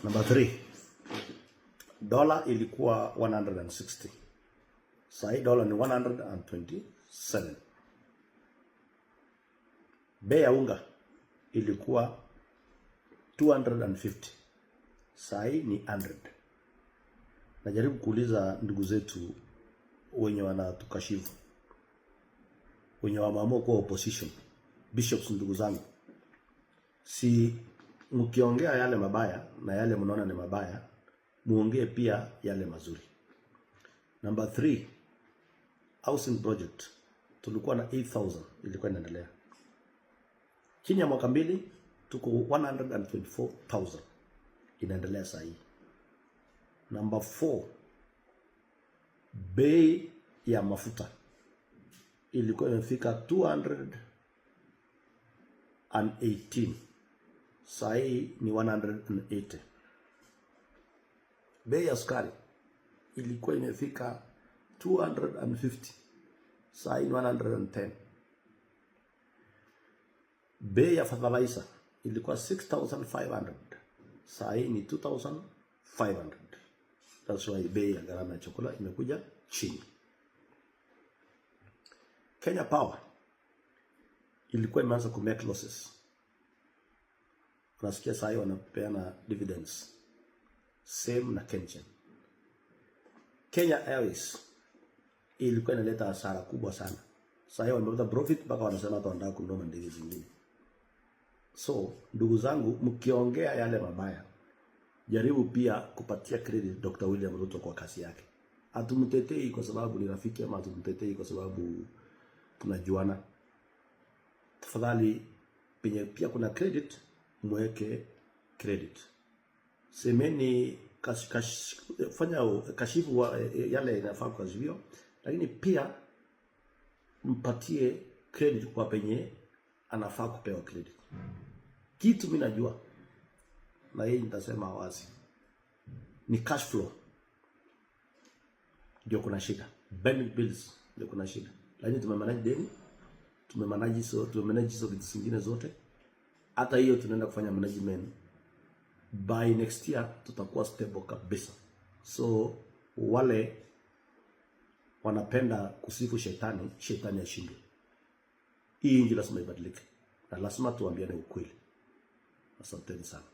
Number 3, dola ilikuwa 160. Sahii dola ni 127. Bei ya unga ilikuwa 250. Sahii ni 100. Najaribu kuuliza ndugu zetu wenye wanatukashifu, wenye wameamua kuwa opposition, bishops, ndugu zangu, si mkiongea yale mabaya na yale mnaona ni mabaya, muongee pia yale mazuri. Number 3, housing project tulikuwa na 8000 ilikuwa inaendelea. Chini ya mwaka 2 tuko 124,000 inaendelea saa hii. Number 4, bei ya mafuta ilikuwa imefika 218, saa hii ni 180. Bei ya sukari ilikuwa imefika 250, saa hii ni 110. Bei ya fertilizer ilikuwa 6500, saa hii ni 2500. That's why bei ya gharama ya chakula imekuja chini. Kenya Power ilikuwa imeanza ku make losses. Unasikia saa hii wanapeana dividends. Same na KenGen. Kenya Airways ilikuwa inaleta hasara kubwa sana. Saa hii wamepata profit mpaka wanasema hata wanataka kununua ndege zingine. So, ndugu zangu, mkiongea yale mabaya, jaribu pia kupatia credit Dr. William Ruto kwa kazi yake. Hatumtetei kwa sababu ni rafiki ama hatumtetei kwa sababu tunajuana. Tafadhali penye pia kuna credit, mweke credit. Semeni fanya kashifu wa, yale inafaa kukashifiwa, lakini pia mpatie credit kwa penye anafaa kupewa credit. Kitu mimi najua na hii nitasema wazi ni cash flow ndio kuna shida, pending bills ndio kuna shida, lakini tumemanage deni, tumemanage hizo vitu zingine zote. Hata hiyo tunaenda kufanya management by next year tutakuwa stable kabisa. So wale wanapenda kusifu shetani, shetani ashindwe. Hii nchi lazima ibadilike na lazima tuambiane ukweli. Asanteni sana.